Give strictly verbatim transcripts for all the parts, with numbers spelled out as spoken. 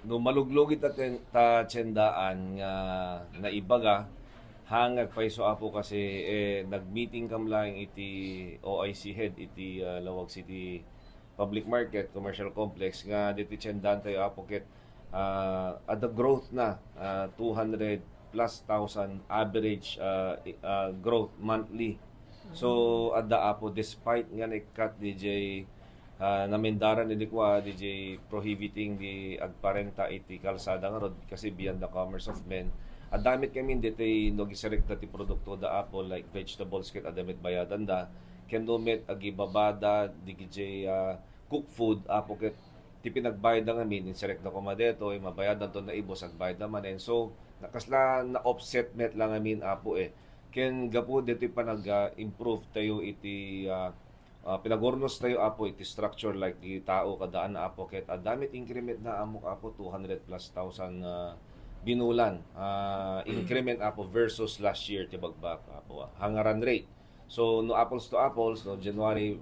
No maluglugi ta ten-, ta tiendaan nga naibaga, hangag payso, Apo, kasi, eh, nag-meeting kam laeng iti O I C head iti, ah, Laoag City Public Market, Commercial Complex, nga ditoy tiendaan tayo, Apo, ket, ah, adda growth na, ah, two hundred plus thousand average, ah, i-, ah, growth monthly. So, adda, Apo, despite nga nag-cut D J, ah, namendaran idi kua, D J prohibiting di agparenta iti kalsada ngarud kasi beyond the commerce of men. Adda met ngamin ditoy no agiserrekda ti produktoda, Apo, like vegetables ket adda met bayadanda. Ken no met agibabada, D J, ah, cook food, Apo, ket ti pinagbayadda ngamin, inserrekda koma detoy, mabayadanto naibus, agbayadda manen. So, na-, kasla na-offset met la ngamin, Apo, eh. Ken gapu ditoy panag, ah, improve tayo iti, ah, ah, pinagurnos tayo, Apo, iti structure like di tao, kada an, Apo, ket adda met increment na, ammok, Apo, two hundred plus thousand, ah, binulan, ah, increment, Apo, versus last year ti bagbag, Apo, ah, hangaran rate. So, no apples to apples, no, January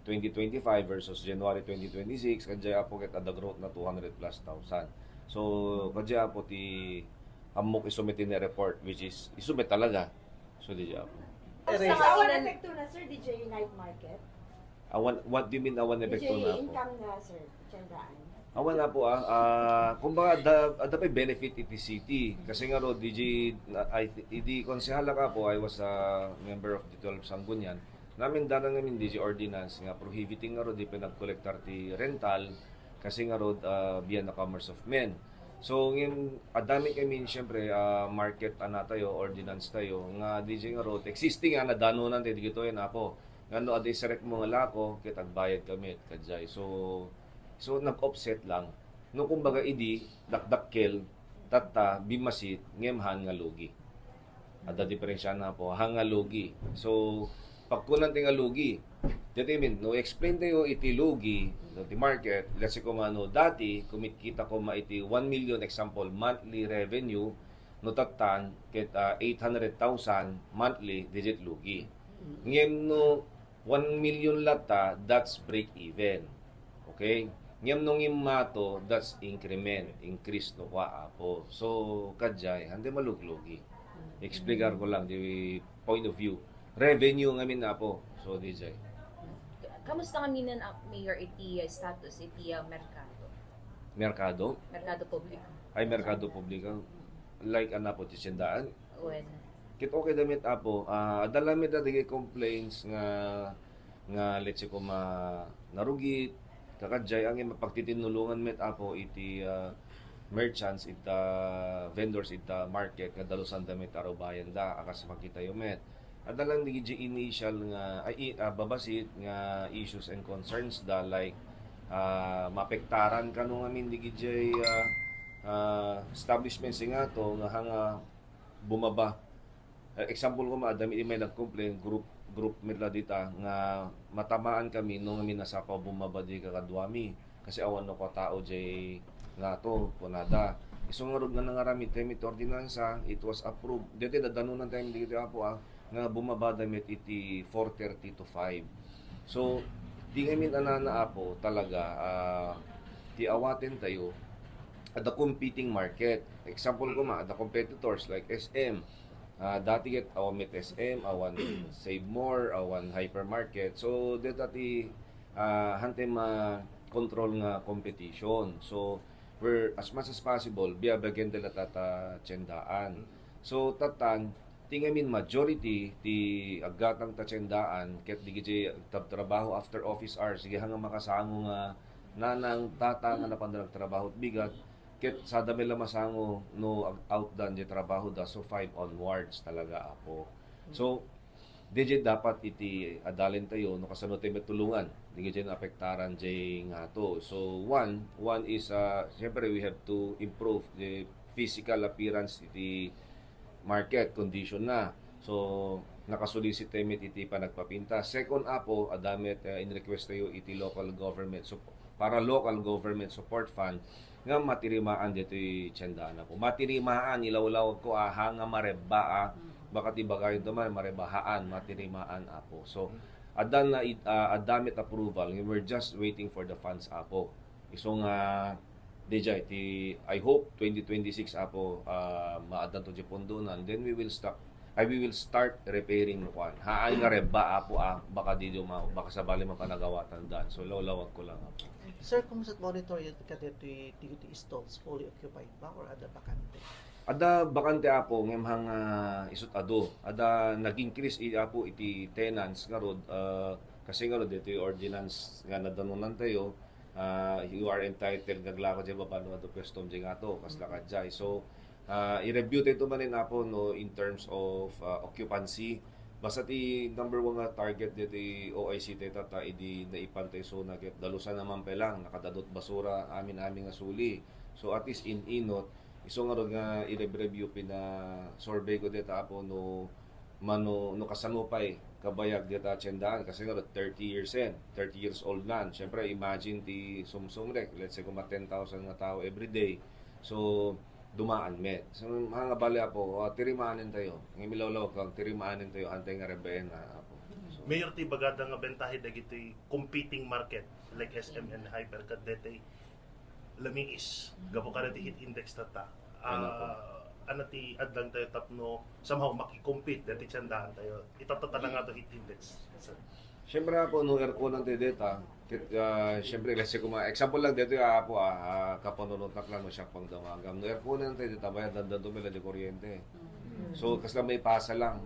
twenty twenty-five versus January twenty twenty-six, kadjay, Apo, ket adda growth na two hundred plus thousand. So, kadjay, Apo, ti ammok isu met ti ni-report, which is isu met talaga. So, di, Apo. Awan epekto na, sir, D J night market? Awan, what do you mean, awan epekto na, Apo? D J income na, sir, tiendaan. Awan, Apo, ah. Ah, kumbaga, adda, adda pay benefit iti city. Kasi ngarud, D J, na, I, idi konsehalak, Apo, I was a member of the twelve Sanggunian. Namendaran ngamin D J ordinance nga prohibiting ngarud di pinagkolektar ti rental kasi ngarud, ah, beyond the commerce of men. So, ngem, adda met ngamin, siyempre, ah, market, ana tayo, ordinance tayo, nga D J ngarud, existing, ah, nadanonan tayo, digitoy, Apo. Nga no adda iserrekmo nga lako, ket agbayadka met, kadjay. So, so, nag-offset lang. No, kumbaga, idi, dakdakkel, tatta, bimmasit, ngem haan nga lugi. Adda diferensiana, Apo, haan nga lugi. So, pagkunan ti nga lugi, that I mean, no, explain tayo iti lugi, no, ti market, let's say, koma no, dati, kumitkita koma iti one million, example, monthly revenue, no, tattan, ket, ah, eight hundred thousand monthly, D J lugi. Ngem no, one million latta, that's break even. Okay? Ngem no ngimmato, that's increment, increase no kua, Apo. So, kadjay, haan ti maluglugi. Explicar ko lang the point of view. Revenue ngamin, Apo. So, D J. Kamusta ngamin, ah, Mayor, iti, ah, status iti, ah, merkado? Merkado? Merkado publiko. Ay, merkado publiko. Like, ana, Apo, ti tiendaan? Wen. Ket okay da met, Apo. Ah, adda la met dagiti complaints nga, nga let's say koma narugit, kakadjay, ngem mapagtitinulongan met, Apo, iti, ah, merchants, ita vendors, ita market, nga dalusan da met a rubayan da, a kas makitayo met. Adda lang dagiti initial nga, ay, i-, ah, babasit nga issues and concerns da, like, ah, maapektaran kano ngamin dagiti, ah, ah, establishments nga to, nga hanga bumaba. Eh, example koma, adda met may nag-complain, group, group met la dita, nga matamaan kami no ngamin a sapa bumaba di kakaduami. Kasi awan no kua tao jay ngato, kunada. Isu ngarud nga nangaramid tayo met ordinansa, it was approved. Daytoy, nadanonan tayo met dagiti, Apo, ah, nga bumaba da met iti four thirty to five. So, di ngamin anana, Apo, talaga, ah, ti awaten tayo, adda competing market. Example koma, adda competitors like S M. Ah, dati ket awan met S M, awan Save More, awan hypermarket. So, deta ti, ah, haan ti ma-control nga competition. So, we're, as much as possible, biyabiagen ti latta ta tiendaan. So, tattan, ti ngamin majority ti aggatang ta tiendaan ket dagiti agtabtrabaho after office hours, dagiti nga makasango nga nanang, tata nga napanda nagtrabaho ket bigat, ket sada met la masango no ag-, out da diay trabaho da, so five onwards talaga, Apo. So, D J dapat iti adalen tayo no kasano tayo matulongan dagiti naapektaran jay ngato. So, one, one is, ah, siyempre, we have to improve the physical appearance iti market condition na. So, nakasulisit tayo met iti panagpapinta. Second, Apo, adda met, eh, in-request tayo iti local government, so, para local government support fund nga matirimaan ditoy tiendaan, Apo. Matirimaan, ilawlawag ko, aha, nga marebba, ah. Baka ti bagayon to man, marebba, haan, matirimaan, Apo. So, adda na it-, ah, adda met approval. We're just waiting for the funds, Apo. Isu nga Dijay, ti, I hope twenty twenty-six, Apo, ah, maaddan to di pondonan. Then we will stop, I, we will start repairing no kuan. Haan nga rebba, Apo, ah, baka di duma-, baka sabali mapanagawatan dan. So, lawlawag ko lang, Apo. Sir, kumusta monitor yun ka dito, ti, ti stalls fully occupied ba or ada bakante? Ada bakante, Apo, ngem hang, ah, isut adu. Ada nag-increase i, Apo, iti tenants ngarud, ah, kasi ngarud dito yung ordinance nga nadanunan tayo, ah, you are entitled nga aglako dyan, baba no adu pwesto dyan nga to, kasla ka dyan. So, ah, i-review tayo manen, Apo, no, in terms of, ah, occupancy. Basta ti number one nga target dito yung O I C tayo tata, idi naipan tayo so, nagit dalusan naman pa lang, nakadadot basura, amin-amin nga suli. So, at least in inot, iso nga ron nga i-review, pina-survey ko dito, Apo, no, mano, no kasano pa'y kabayag dita tiendahan, kasi nga thirty years yan, thirty years old na. Siyempre, imagine ti sumsumrek, let's say, kung ma ten thousand nga tao every day, so, dumaan met. So, mga nga bali, Apo, ah, tirimaanen tayo. Ngimilawlaw kang tirimaanen tayo, antay nga rebayan na, Apo. So, Mayor, ti bagada nga bentahe dagiti competing market like S M and Hypercard detoy lumiis gapu kada ti heat index tata. Ano po? Ah, ano ti adlang tayo tapno somehow makikompete deti tiendahan tayo? Itatata na nga to heat index, sir. Siyempre, Apo, no airconan tayo deta, kit, ah, siyempre, let's say, kung mga example lang dito, ah, Apo, ah, ah, kapanunutak lang, no, siya pang damagam. No airconan tayo deta, bayad dandan tumila di kuryente. So, kasla may pasa lang.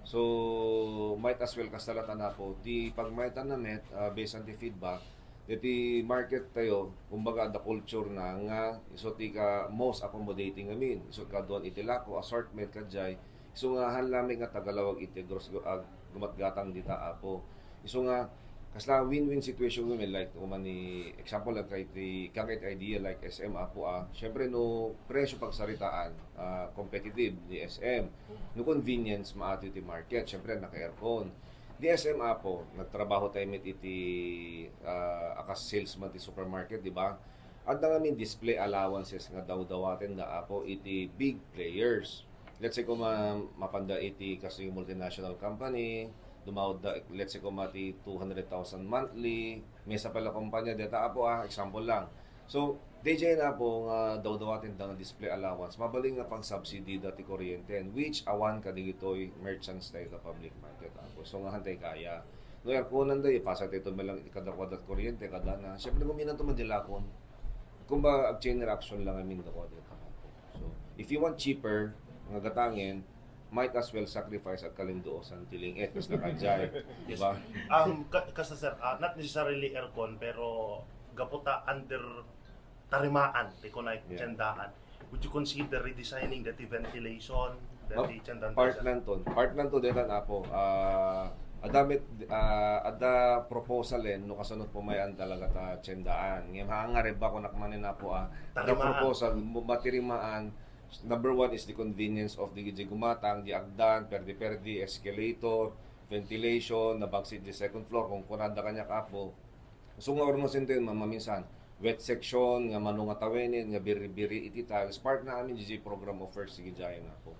So, might as well kasla tana po. Di pag may tanamet, ah, based on the feedback, deti market tayo, kumbaga, the culture na nga, iso ti ka most accommodating amin. Iso kaduan iti lako, assortment, kadjay. Iso nga, han lamin nga tagalawag iti gros, ah, gumatgatang dita, Apo. Iso nga, kasla win-win situation nga, like, umani, example lang kay ti, kang iti idea, like, S M, Apo, ah. Siyempre, no presyo pagsaritaan, ah, competitive ni S M. No convenience, maato iti market. Siyempre, naka-aircon. Di S M, Apo, nagtrabaho tayo met iti, ah, akas salesman ti supermarket, di ba? Adda ngamin display allowances nga dawdawaten da, Apo, iti big players. Let's say, kung ma-, mapanda iti kasi multinational company, dumawad da, let's say, kung mati two hundred thousand monthly, may sa pala kumpanya, deta, Apo, ah, example lang. So, D J na po nga dawdawaten da nga display allowance, mabalin nga pang subsidy da ti kuryente, which awan kadigitoy merchants tayo ka public market, Apo. So, nga hantay kaya. No airconan da, ipasa tayo ito malang ikadakuadat kuryente, kada na. Siyempre, guminan to man dilakon. Kumbaga, ag-chain reaction lang amin dakuadat, Apo. So, if you want cheaper, nga gatangen, might as well sacrifice agkalinduosan ti ling-et, kas nakajay. Di ba? Um, ka- kasta sir, ah, not necessarily aircon, pero gapu ta under tarimaan, ti kunay Yeah. tiendahan. Would you consider redesigning dati ventilation, Ma'am, dati tiendahan? Part lang to. Part lang to, deta, Apo. Ah, adda met, ah, adda proposal, eh, no kasano po may an talaga ta tiendahan. Ngayon, ha, nga rebba ko nakmanin, Apo, ah. Adda Tarimaan. Proposal, mo-, matirimaan. Number one is the convenience of the, the gumatang, di agdan, perdi-perdi, escalator, ventilation, nabagsit di second floor, kung kunada kanya, Apo. So, nga orno sinto yun, ma'am, maminsan, wet section, nga mano nga tawenin, nga biri-biri iti tiles, part na amin, D J program offers, sige, dyan, Apo.